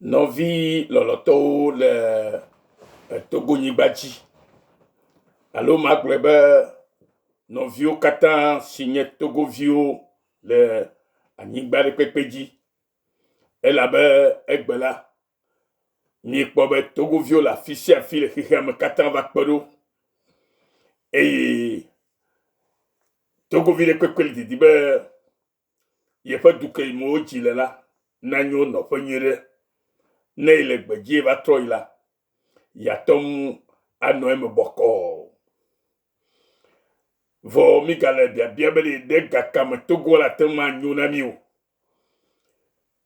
Nɔvi lɔlɔtɔwo le Togonyigba dzi alo magblɔe be nɔviwo katã si nye Togoviwo le anyigba ɖe kpekpe dzi elabe egbe la, míekpɔ be Togoviwo le afi sia afi le xexea me katã va kpe ɖo eye Togovi ɖe kpekpe le didi be yeƒe du ke me wodzi le la nanyo nɔƒe nyui ɖe. Ne yele gbedzi va trɔ yi la, yeate ŋu anɔ eme bɔkɔɔ. Vɔ mígale biabia be ɖe ɖe gakame Togoa la te ŋu anyo na mí o.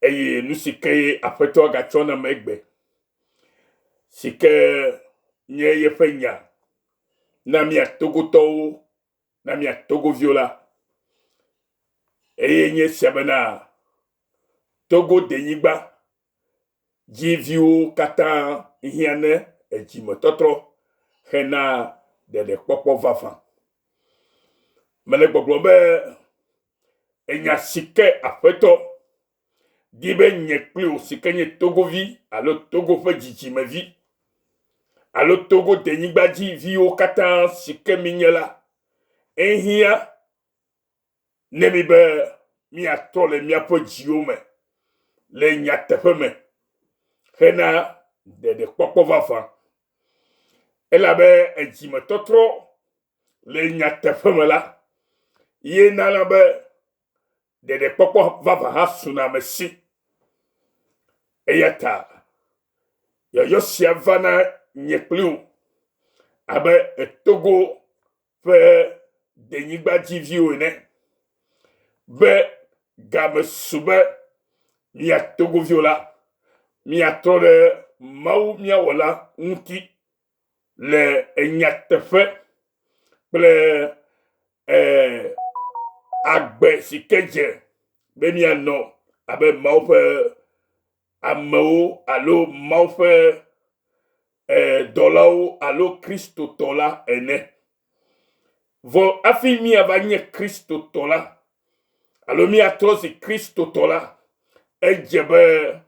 Eye nu si ke ye Aƒetɔa gatsɔ nam egbe, si ke nye yeƒe nya na mía Togotɔwo na mía Togoviwo la, eye nye esia bena Togo denyigba dzi viwo katã hiã ne edzimetɔtrɔ hena ɖeɖekpɔkpɔ vavã. Mele gbɔgblɔm be enya si ke Aƒetɔ di be nye kpli wò si ke nye Togovi alo Togo ƒe dzidzimevi alo Togo denyigba dzi viwo katã si ke minye la, ehiã ne mi be míatrɔ le míaƒe dziwo me le nyateƒe me hena ɖeɖekpɔkpɔ vavã. Elabe edzimetɔtrɔ le nyateƒe me la, ye nana be ɖeɖekpɔkpɔ vavã hã suna ame si. Eya ta yɔyɔ sia va na nye kpli wò abe Togo ƒe denyigbadziviwo ene be game su be mía Togoviwo la, míatrɔ ɖe Mawu mía Wɔla ŋuti le nyateƒe kple eh, agbe si ke dze be míanɔ abe Mawu ƒe amewo alo Mawu ƒe eh, dɔlawo alo Kristotɔ la ene. Vɔ hafi míava nye Kristotɔ la alo míatrɔ zi Kristotɔ la, edze be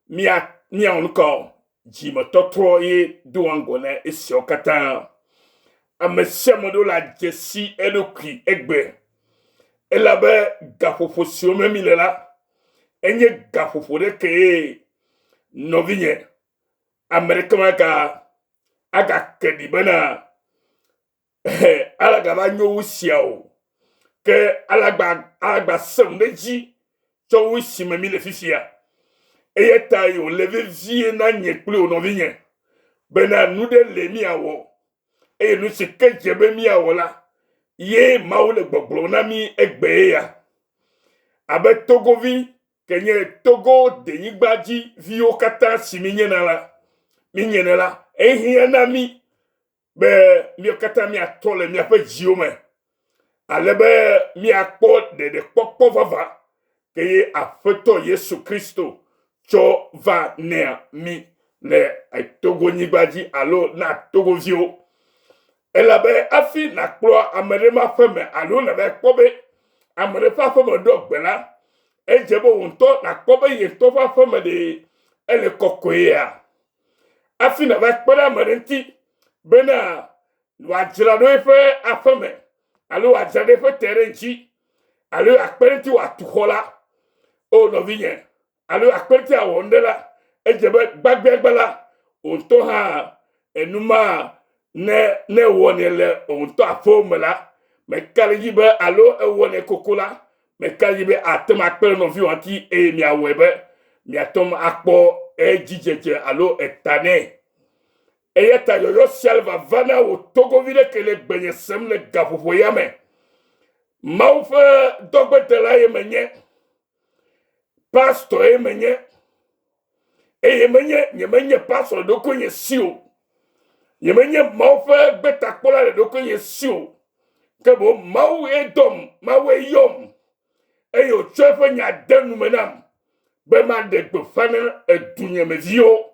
mía míawɔ nu ka o? Dzimetɔtrɔ ye doa ŋgɔ na esiawo katã. Ame sia ame ɖo la dze si eɖokui egbe elabe gaƒoƒo siwo me míle la, enye gaƒoƒo ɖe kee nɔvinye ame ɖeke maga agake ɖi bena alagava nyo wu sia o. Ke alagba alagba sẽ ŋu ɖe edzi tsɔ wu si me míle fifia. Eya ta wòle vevie na nye kple wò nɔvinye bena nu ɖe le míawɔ eye nu si ke dze be míawɔ la ye Mawu le gbɔgblɔm na mí egbee ya. Abe Togovi ke nye Togo denyigba dzi viwo katã si mínyena la, mínyene la, ehiã na mí be míawo katã míatrɔ le míaƒe dziwo me ale be míakpɔ ɖeɖekpɔkpɔ vavã ke ye Aƒetɔ Yesu Kristo tsɔ va nɛa mí le Togonyigba dzi alo na Togoviwo. Elabe hafi nàkplɔ ame ɖe ma ƒe me alo nàva kpɔ be ame ɖe ƒe aƒeme ɖɔ gbe la, edze be wò ŋutɔ nàkpɔ be ye ŋutɔ ƒe aƒeme ɖe ele kɔkɔea. Hafi nàva kpe ɖe ame ɖe ŋuti bena wòadzra ɖo eƒe aƒeme alo wòadzra ɖo eƒe te ɖe ŋuti alo akpe ɖe ŋuti wòatu xɔ la, o nɔvinye, alo akpe ɖe ŋuti awɔ nu ɖe la, edze be gbagbiagba la, wò ŋutɔ hã enu ma ne ne ewɔnɛ le wò ŋutɔ aƒewò me la, meka ɖe edzi be alo ewɔnɛ koko la, meka ɖe edzi be ate ŋu akpe ɖe nɔviwò ŋuti eye miawɔe be miate ŋu akpɔ edzidzedze alo eta nɛ. Eya ta yɔyɔ sia le vava na wò togovi ɖe ke le gbenye sem le gaƒoƒo ya me. Mawu ƒe dɔgbedela ye menye. Pastɔ ye menye. Eye menye nyemenye pastɔ le ɖokuinye si o. Nyemenye Mawu ƒe gbetakpɔla le ɖokuinye si o. Ke boŋ Mawu ye dɔm, Mawu ye yɔm eye wòtsɔ eƒe nya de nu me nam be maɖe gbeƒã na edunyemeviwo,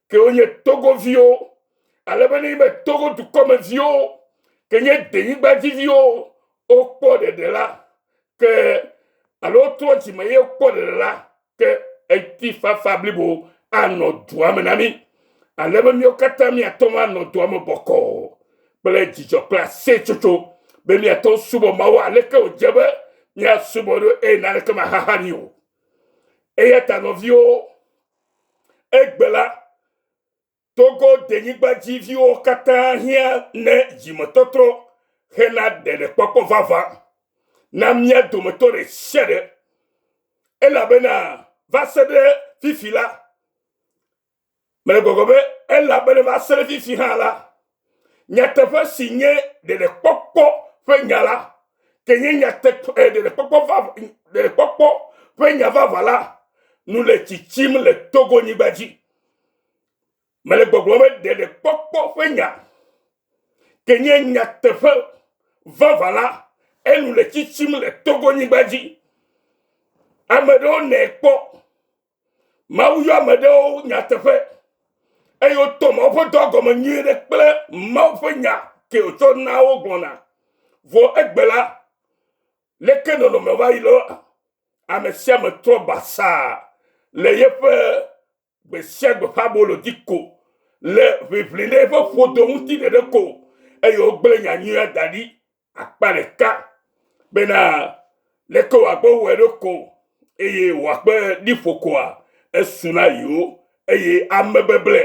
ke wonye Togoviwo, ale be nenye be Togo dukɔmeviwo, ke nye denyigbadziviwo wokpɔ ɖeɖe la, ke alo wotrɔ dzime ye wokpɔ ɖeɖe la, ke ŋutifafa blibo anɔ dua me na mí, ale be míawo katã míate ŋu anɔ dua me bɔkɔɔ kple dzidzɔ kple aseyetsotso be míate ŋu subɔ Mawu aleke wòdze be míasubɔ ɖo eye naneke maxaxa mí o. Eya ta nɔviwo, egbe la, Togo denyigbadziviwo katã hiã ne dzimetɔtrɔ hena ɖeɖekpɔkpɔ vavã na mía dometɔ ɖe sia ɖe. Elabena va se ɖe fifi la, mele gbɔgblɔ be elabena va se ɖe fifi hã la, nyateƒe si nye ɖeɖekpɔkpɔ ƒe nya la, ke nye nyateƒe eh, ɖeɖekpɔkpɔ vavã, ɖeɖekpɔkpɔ ƒe nya vavã la, nu le tsitsim le Togo nyigba dzi. Mele gbɔgblɔm be ɖeɖekpɔkpɔ ƒe nya ke nye nyateƒe vavã la, enu le tsitsim le Togo-nyigba dzi. Ame ɖewo nɛ kpɔ. Mawu yɔ ame ɖewo nyateƒe eye wotɔ Mawu ƒe dɔ gɔme nyuie ɖe kple Mawu ƒe nya ke wòtsɔ na wo gblɔna. Vɔ egbe la, leke nɔnɔme va yi la, ame sia ame trɔ basaa le yeƒe Gbe sia gbe ƒe abolo dzi ko, le ʋiʋli ɖe eƒe ƒodo ŋuti ɖeɖe ko, eye wogblẽ nya nyuia da ɖi akpa ɖeka bena leke wòagbɔ wɔe ɖo ko eye wòakpe ɖi ƒo koa, esu na yewo eye amebeble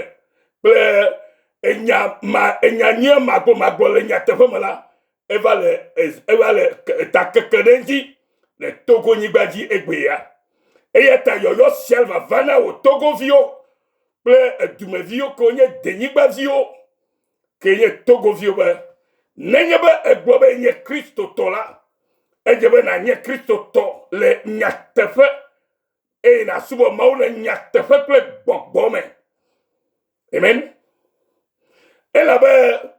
kple enya ma enya nyuia magbɔmagbɔ le nyateƒe me la eva le eva le ta keke ɖe edzi le Togo nyigba dzi egbea. Eya ta yɔyɔ sia vava na wò Togoviwo kple edumeviwo kewo nye denyigbaviwo ke nye Togoviwo be nenye be egblɔ be nye Kristotɔ la, edze be nànye Kristotɔ le nyateƒe eye nàsubɔ Mawu le nyateƒe kple gbɔgbɔ me. Amen. Elabe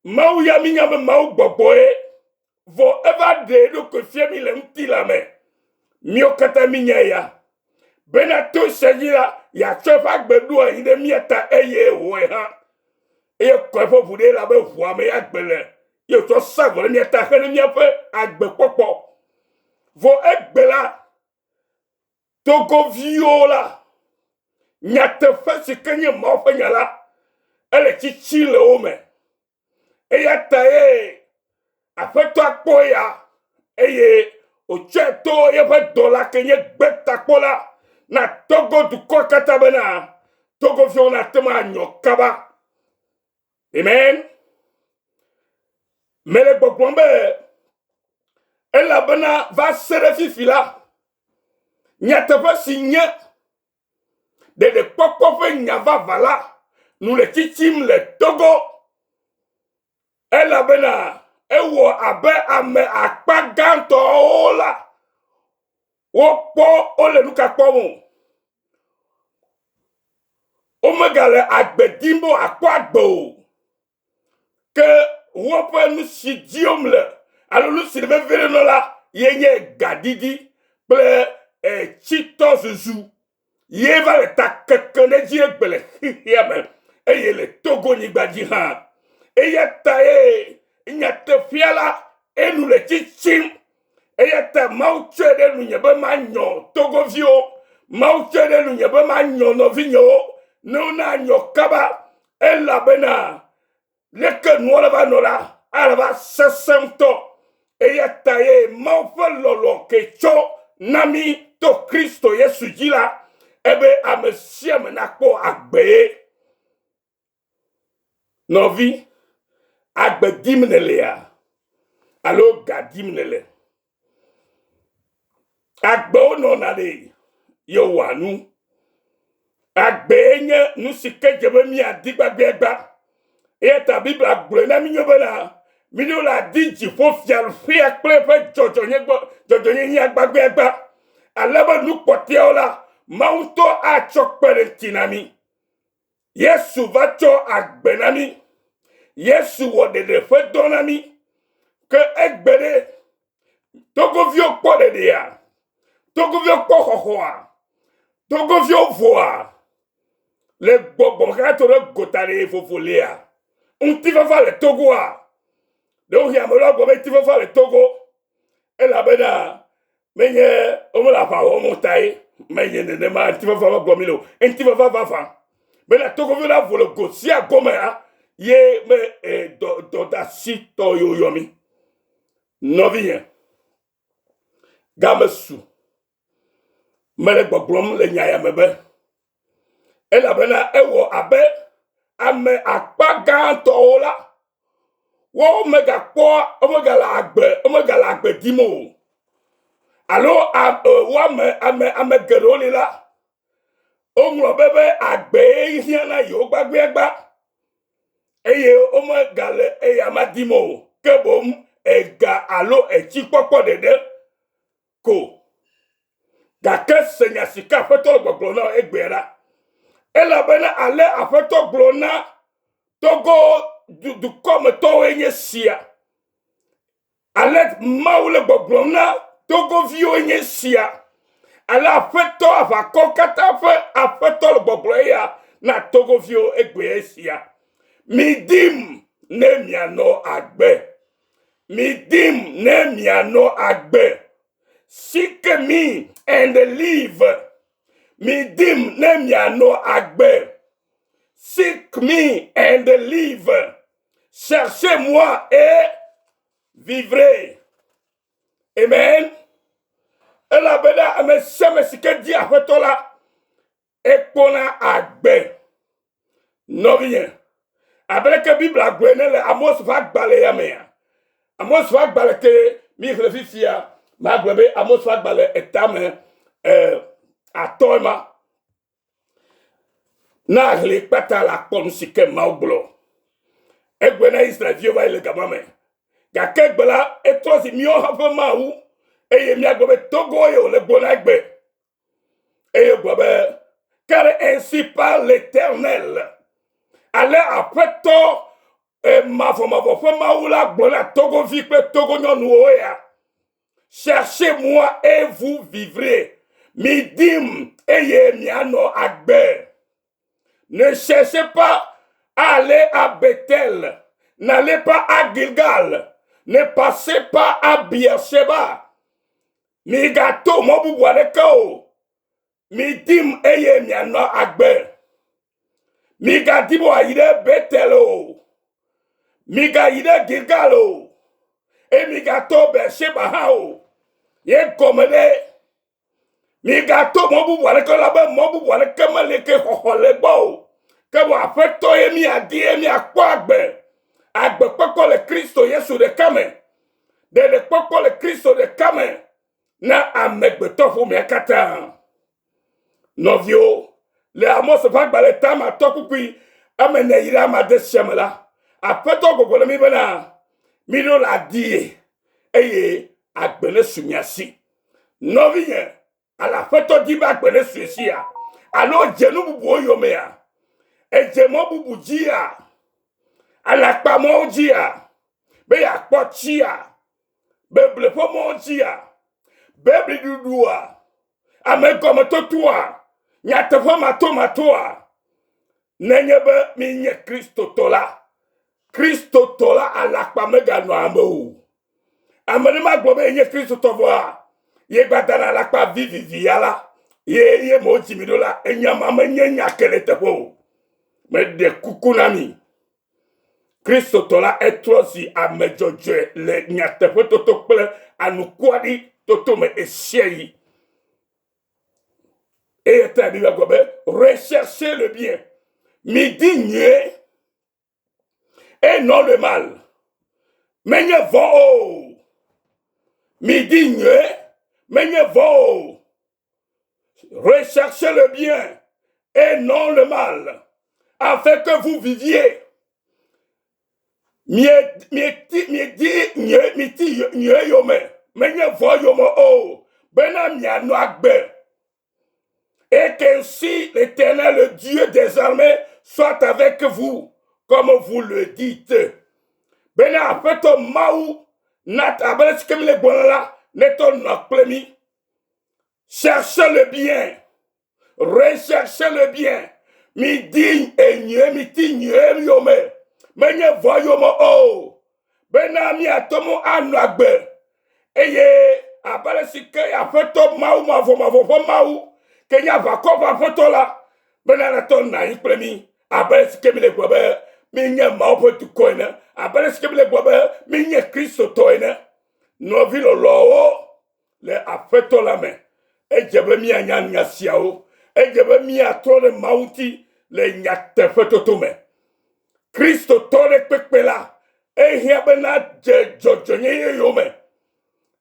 Mawu ya mínya be Mawu gbɔgbɔe, vɔ eva ɖe eɖokui fia mí le ŋutilã me. Míwo katã mínya eya. Bena to esia dzi la, yeatsɔ eƒe agbe ɖo anyi ɖe mía ta eye wòwɔe hã. Eye kɔ eƒe ʋu ɖe elabe ʋua me ya agbe le, ye wòtsɔ sa vɔ ɖe mía ta hene míaƒe agbekpɔkpɔ. Vɔ egbe la, Togoviwo la, nyateƒe si ke nye Mawu ƒe nya la, ele tsitsi le wo me. Eya tae Aƒetɔa kpɔ eya eye wòtsɔe to yeƒe dɔla ke nye gbetakpɔla na Togo dukɔ katã bena Togoviwo nate ŋu anyɔ kaba. Amen. Mele gbɔgblɔm be elabena va se ɖe fifi la, nyateƒe si nye ɖeɖekpɔkpɔ ƒe nya vavã la nu le tsitsim le Togo elabena ewɔ abe ame akpa gãtɔwo la wokpɔ wole nu ka kpɔm o. Womegale agbe dim be woakpɔ agbe o. Ke woƒe nu si dim le alo nu si le vevie ɖe nɔ la ye nye gadidi kple tsitɔzuzu. Ye va le ta kekem ɖe edzi egbe le xexea me eye le Togo nyigba dzi hã. Eya tae nyateƒea la enu le tsitsim. Eya ta Mawu tsɔe ɖe nunye be manyɔ Togoviwo. Mawu tsɔe ɖe nunye be manyɔ nɔvinyewo ne wonanyɔ kaba elabena leke nua le va nɔ la, ale va sesẽ ŋutɔ. Eya ta ye Mawu ƒe lɔlɔ̃ ke tsɔ na mí to Kristo Yesu dzi la, ebe ame sia ame nakpɔ agbe ye. Nɔvi, agbe dim nèlea alo ga dim nèle? Agbewo nɔna ɖe ye wɔa nu. Agbee nye nu si ke dze be míadi gbagbiagba. Eya ta Biblia gblɔe na mí nyuie bena míɖo la di dziƒofiaɖuƒea kple eƒe dzɔdzɔnyenye gbagbiagba ale be nu kpɔtɔeawo la, Mawu ŋutɔ atsɔ kpe ɖe ŋuti na mí. Yesu va tsɔ agbe na mí. Yesu wɔ ɖeɖe ƒe dɔ na mí. Ke egbe ɖe, Togoviwo kpɔ ɖeɖea? Togoviwo kpɔ xɔxɔa? Togoviwo voa? Le gbɔgbɔ me to ɖe gota ɖe vovo lia? Ŋutifafa le Togoa? Ɖewohĩ ame ɖewo agblɔ be ŋutifafa le Togo elabena menye womele aʋa wɔm o tae. Menye nenema ŋutifafa va gblɔ mi le o. Ŋutifafa vavã. Bena togoviwo la vo le go sia go mea, ye me e, dɔ, dɔdasi tɔ yewo yɔ mi. Nɔvinye, game su. Mele gbɔgblɔm le nya ya me be, elabena ewɔ abe ame akpa gãtɔwo la, womegakpɔ, womegale agbe, womegale agbe dim o. Alo woame ame ame geɖewo li la, woŋlɔ be be agbee hiã na yewo gbagbiagba eye womegale eya ma dim o, ke boŋ ega alo etsikpɔkpɔ ɖeɖe ko. Gake se nya si ke Aƒetɔ le gbɔgblɔm na wò egbea ɖa. Elabena ale Aƒetɔ gblɔ na Togo dukɔmetɔwoe nye sia. Ale Mawu le gbɔgblɔm na Togoviwoe nye sia. Ale Aƒetɔ aʋakɔ katã ƒe Aƒetɔ le gbɔgblɔ eya na Togoviwo egbea esia. Midim ne mianɔ agbe. Midim ne mianɔ agbe. Seek me and live. Midim ne mianɔ agbe. Seek me and live. Cherchez-moi et vivrez. Amen. Elabena ame sia ame si ke di Aƒetɔ la, ekpɔna agbe. Nɔvinye, abe leke Biblia gblɔe ene le Amos ƒe agbalẽ ya mea, Amos ƒe agbalẽ ke míexlẽ fifia, magblɔ be Amos ƒe agbalẽ etame eh, atɔ ema. Na ɣli kpata la kpɔ nu si ke Mawu gblɔ. Egblɔe na Israel-viwo va yi le gama me. Gake egbe la, etrɔ zi míawo hã ƒe Mawu eye míagblɔ be Togo ye wòle gblɔ na egbe. Eye wògblɔ be, Car ainsi parle l'Éternel. Ale Aƒetɔ eh, mavɔmavɔ ƒe Mawu la gblɔ na Togovi kple Togo nyɔnuwo ya. Cherchez-moi et vous vivrez. Midim eye mianɔ agbe. Ne cherchez pas à aller à Bethel. N'allez pas à Gilgal. Ne passez pas à Beersheba. Migato mɔ bubu aɖeke o. Midim eye mianɔ agbe. Migadi be wòayi ɖe Betel o. Migayi ɖe Gilgal o. Eye migato Beersheba hã o. Ye gɔme ɖe migato mɔ bubu aɖeke o, elabe mɔ bubu aɖeke meli ke xɔxɔ le gbɔ o. Ke boŋ Aƒetɔ ye miadi ye miakpɔ agbe. Agbekpɔkpɔ le Kristo Yesu ɖeka me. Ɖeɖekpɔkpɔ le Kristo ɖeka me. na amegbetɔ ƒomea katã. Nɔviwo, le Amos ƒe agbalẽ tame atɔ kpukpui ame ene yi ɖe ame ade sia me la, Aƒetɔ gbɔgblɔ na mí bena, Miɖo la die, eye agbe nesu mia si. Nɔvinye, ale Aƒetɔ di be agbe nesu ye sia? Alo dze nu bubuwo yomea? Edze mɔ bubu dzia? Alakpamɔwo dzia? Be yeakpɔ tsia? Beble ƒe mɔwo dzia? Bebliɖuɖua? Ame gɔmetotoa? Nyateƒe matomatoa? Nenye be míenye Kristotɔ la, Kristotɔ la alakpa meganɔa ame o. Ame ɖe magblɔ be yenye Kristotɔ vɔa, yegbadana alakpa vivivi ya la, ye ye me wodzi mi ɖo la, enya ma menye nya ke le teƒe o. Meɖe kuku na mi. Kristotɔ la etrɔ zi ame dzɔdzɔe le nyateƒetoto kple anukuaɖi toto me ɣesiaɣi. Eya ta Biblia gblɔ be recherchez le bien, midi nyuie et non le mal. Menye vɔ̃ o. Midi nyuie, menye vɔ̃ o. Recherchez le bien et non le mal, afin que vous viviez. Miedi nyuie, miti nyuie yome, menye vɔ̃ yome o, bena mianɔ agbe. Et qu'ainsi l'Éternel, le Dieu des armées, soit avec vous, comme vous le dites. Bena Aƒetɔ Mawu nata abe ale si ke mi le gblɔm la, netɔ nɔ kple mi. Cherchez le bien. Recherchez le bien. Midi enyuie, miti nyuie yome. Menye vɔ̃ yome o. Bena miate ŋu anɔ agbe. Eye abe ale si ke Aƒetɔ Mawu mavɔmavɔ ƒe Mawu, ke nye aʋakɔ ƒe aƒetɔ la, bena natɔ nɔ anyi kple mí abe ale si ke míle gblɔ be míenye Mawu ƒe dukɔ ene, abe ale si ke míle gblɔ be míenye Kristotɔ ene. Nɔvi lɔlɔ̃wo le Aƒetɔ la me, edze be míanya nya siawo. Edze be míatrɔ ɖe Mawu ŋuti le nyateƒetoto me. Kristotɔ ɖe kpekpe la, ehiã be nadze dzɔdzɔenyenye yome.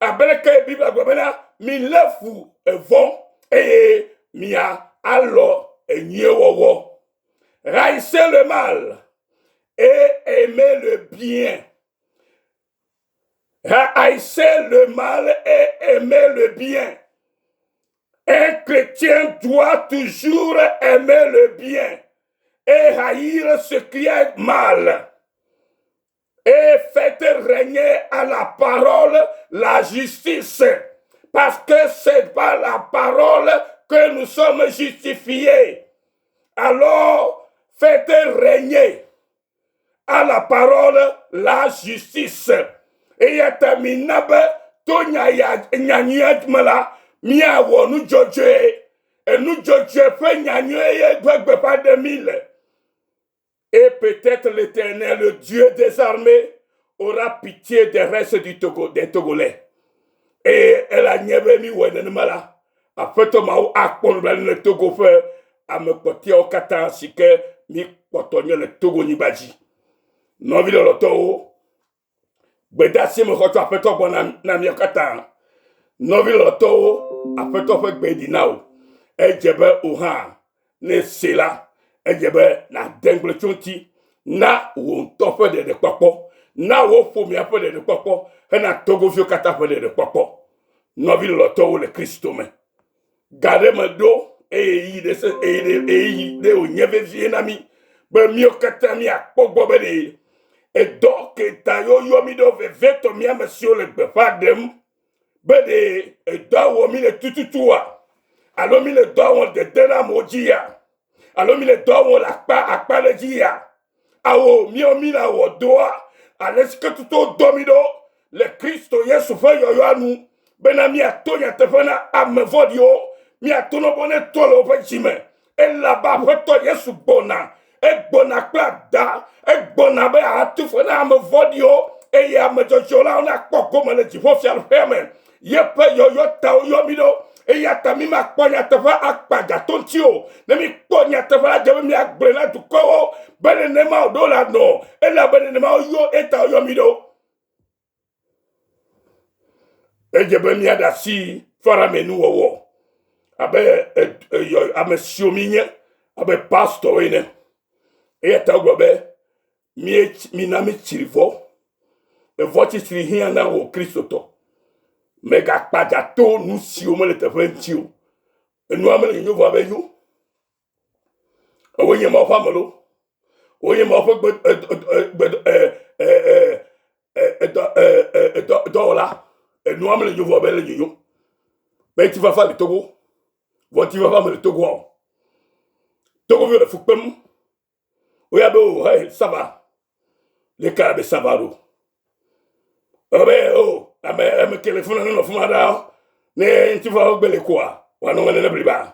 Abe leke Biblia gblɔ bena, milé fu evɔ̃ eye mia alɔ enyuiewɔwɔ. Haïssez le mal et aimez le bien. Haïssez le mal et aimez le bien. Un chrétien doit toujours aimer le bien et haïr ce qui est mal. Et faites régner à la parole la justice. Parce que c'est par la parole que nous sommes justifiés. Alors, faites régner à la parole la justice. Eya ta mina be to nya ya nyanyuia me la, míawɔ nu dzɔdzɔe. Enu dzɔdzɔe ƒe nyanyuie ye ƒe gbeƒã ɖem mí le. Et peut-être l'Éternel, le Dieu des armées, aura pitié des restes du Togo, des Togolais. Eye ele nye be míwɔe nenema la, Aƒetɔ Mawu akpɔ nublanui le Togo ƒe ame kpɔtɔeawo katã si ke míkpɔtɔ nye le Togo nyigba dzi. Nɔvi lɔlɔtɔwo, gbedeasi mexɔ tso Aƒetɔ gbɔ na, na míawo katã. Nɔvi lɔlɔtɔwo, Aƒetɔ ƒe gbe ɖi na wò. Edze be wò hã ne se la, edze be nàde ŋugble tso eŋuti na wò ŋutɔ ƒe ɖeɖekpɔkpɔ, na wò ƒomea ƒe ɖeɖekpɔkpɔ hena Togoviwo katã ƒe ɖeɖekpɔkpɔ. Nɔvi lɔlɔtɔwo le Kristo me. Ga ɖe me ɖo eye ɣeyiɣi ɖe se eye ɖe ɣeyiɣi ɖe wònye vevie na mí be míwo katã míakpɔ gbɔ be ɖe edɔ ke ta yewoyɔ mí ɖo vevietɔ mía ame siwo le gbeƒã ɖem be ɖe edɔa wɔm míle tututua alo míle dɔa wɔm dede ɖe amewo dzi ya alo míle dɔa wɔm le akpa akpa ɖe dzi ya awo míawo míle awɔ dɔa ale si ke tutu wodɔ mí ɖo le Kristo Yesu ƒe yɔyɔa nu bena míato nyateƒe na ame vɔ̃ɖiwo míato na wo be ne trɔ le woƒe dzi me Elabe Aƒetɔ Yesu gbɔna, egbɔna kple ada, egbɔna be yeatu fe na ame vɔ̃ɖiwo eye ame dzɔdzɔlawo nakpɔ gome le dziƒofiaɖuƒea me. Yeƒe yɔyɔ ta woyɔ mí ɖo, eya ta mímakpɔ nyateƒe akpa dzato ŋuti o. Ne míkpɔ nyateƒe la, dze be míagblɔe na dukɔwo be nenema wòɖo la nɔ, elabe nenema woyɔ eta woyɔ mí ɖo. Edze be míaɖe asi faramenuwɔwɔ abe ame siwo míenye abe pastɔwo ene. Eya ta wogblɔ be mina mítsri vɔ̃. Evɔ̃ tsitsri hiã na wò Kristotɔ. Mègakpa dza to nu siwo mele teƒe ŋuti o. Enua mele nyonyo vɔ abe enyo. Ewòe nye Mawu ƒe ame loo. Wonye Mawu ƒe gbe gbe dɔwɔla. Enua mele nyonyo vɔ be ele nyonyo. Be ŋutifafa le Togo. Vɔ ŋutifafa mele Togoa o. Togoviwo le fu kpem. Woya be o hey ça va. Leke be ça va ɖo? Ebe o ame ame ke le funa nenɔ fima ɖaa. Ne ŋutifafa gbe le koa, wòanɔ me nene bliba.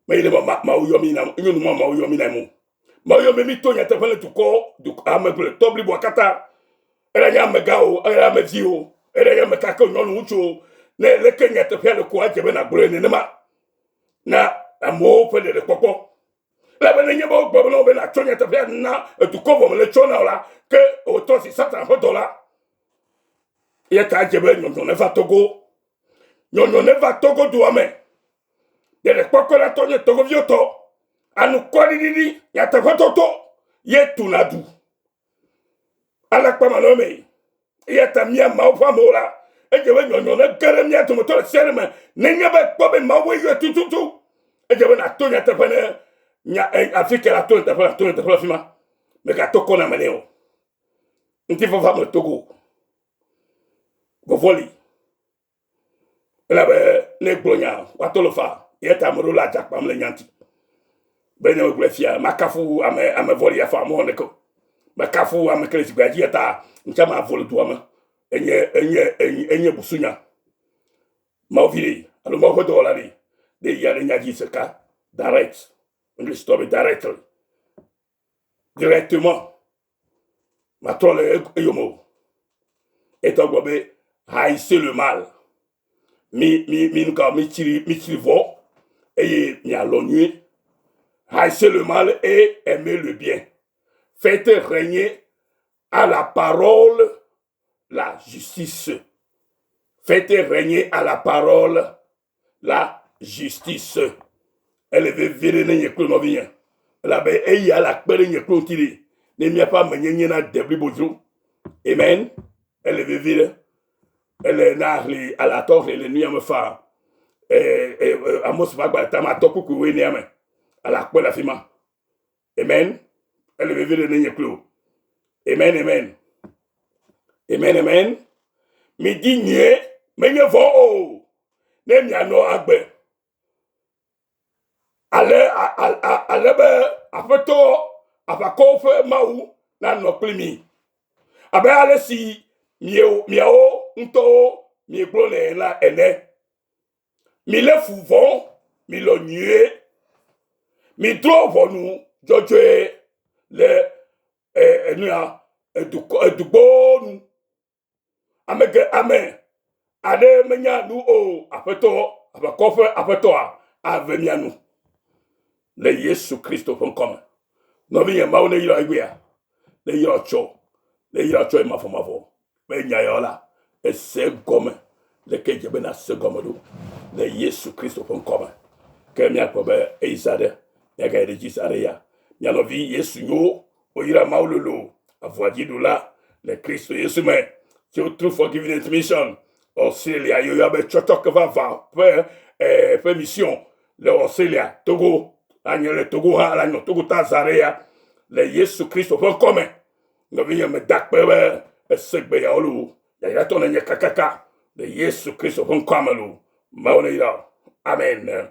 Meyi ne ma Mawu yɔ mi na nyɔnu ma Mawu yɔ mi na mo. Mawu yɔ mi mi to nyateƒe le dukɔ dukɔ ame gblɔtɔ bliboa katã. Eɖanye amegã o, eɖanye amevi o, eɖanye ame kake o, nyɔnu ŋutsu o. Ne leke nyateƒea le koa, edze be nàgblɔe nenema na amewo ƒe ɖeɖekpɔkpɔ. Elabe nenye be wogblɔ be na wò be nàtsɔ nyateƒea na edukɔ vɔ mele tsɔ na o la, ke wòtrɔ asi Satana ƒe dɔla. Eya ta edze be nyɔnyɔ neva Togo. Nyɔnyɔ neva Togo dua me. Ɖeɖekpɔkpɔ la tɔ nye Togoviwo tɔ. Anukwaɖiɖiɖi, nyateƒetoto ye tuna du. Alakpamanɔmee. Eya ta mía Mawu ƒe amewo la, edze be nyɔnyɔ nege ɖe mía dometɔ ɖe sia ɖe me. Nenye be ekpɔ be Mawue yɔe tututu, edze be nàto nyateƒe ne nya e, afi ke nàto nyateƒe, nàto nyateƒe le afi ma. Mègato kɔ na ame nɛ o. Ŋutifafa me Togo. Vɔvɔ̃ li. Elabe ne egblɔ nya woatɔ le fa. Eya ta ame ɖewo le adza kpam le nya ŋuti. Be ne megblɔe fia, makafu ame ame vɔ̃ɖi afa amewo ɖeke o. Mekafu ame ke le zikpuia dzi ya ta ŋutsa mavo le dua me. Enye enye enye enye busunya. Mawu vi ɖe alo Mawu ƒe dɔwɔla ɖe. Ɖe ya ɖe nya dzi seka direct. English tɔ be directly. Directement. Matrɔ le eyome o. Etɔ gblɔ be haïssez le mal. Mi mi mi nuka mi tsri mi tsri vɔ eye mialɔ nyuie. Haïssez le mal et aimez le bien. Faites régner à la parole la justice. Faites régner à la parole la justice. Ele vevie ɖe ne nye kple nɔvinye. Elabe eya le akpe ɖe nye kple ŋuti ɖi ne míaƒe amenyenye nade blibo dzro. Amen. Ele vevie ɖe. Ele na ʋli alatɔ ʋli le nuya me faa. Eh, eh, eh, Amos ƒe agbalẽ tame atɔ kpukpui wuienea me. Ale akpɔe le afi ma. Amen. Ele vevie ɖe ne nye kple wò. Amen, amen. Amen, amen. Midi nyuie, menye vɔ o, ne mianɔ agbe. Ale, ale be Aƒetɔ aʋakɔwo ƒe Mawu nanɔ kpli mi. Abe ale si miawo ŋutɔwo miegblɔnɛ la ene. Milé fu vɔ̃, milɔ nyuie. Midrɔ̃ ʋɔnu dzɔdzɔe le enuya edukɔ edugbowo nu. Ame ge ame aɖe menya nu o, Aƒetɔ, aʋakɔ ƒe Aƒetɔa ave mia nu le Yesu Kristo ƒe ŋkɔ me. Nɔvinye Mawu neyra egbea, neyra tsɔ, neyra tsɔ mavɔmavɔ. Be nya yawo la, ese egɔme leke dze be nàse egɔme ɖo le Yesu Kristo ƒe ŋkɔ me. Ke míakpɔ be eyi za ɖe, míagayi ɖe edzi za ɖe ya. Mía nɔvi Yesu nyo, woyra Mawu lolo, avɔa dzi ɖula le Kristo Yesu me. Tso True Forgiveness Mission, Australia, yoyɔ be tsɔtsɔke vavã ƒe eh, ƒe mission le Australia, Togo, anye le Togo hã, la nɔ Togo ta za ɖe ya le Yesu Kristo ƒe ŋkɔ me. Nɔvinye, meda akpe be ese gbe yawo loo. Yayratɔ nènye kakaka le Yesu Kristo ƒe ŋkɔa me loo. Mawu neyra wò. Amen.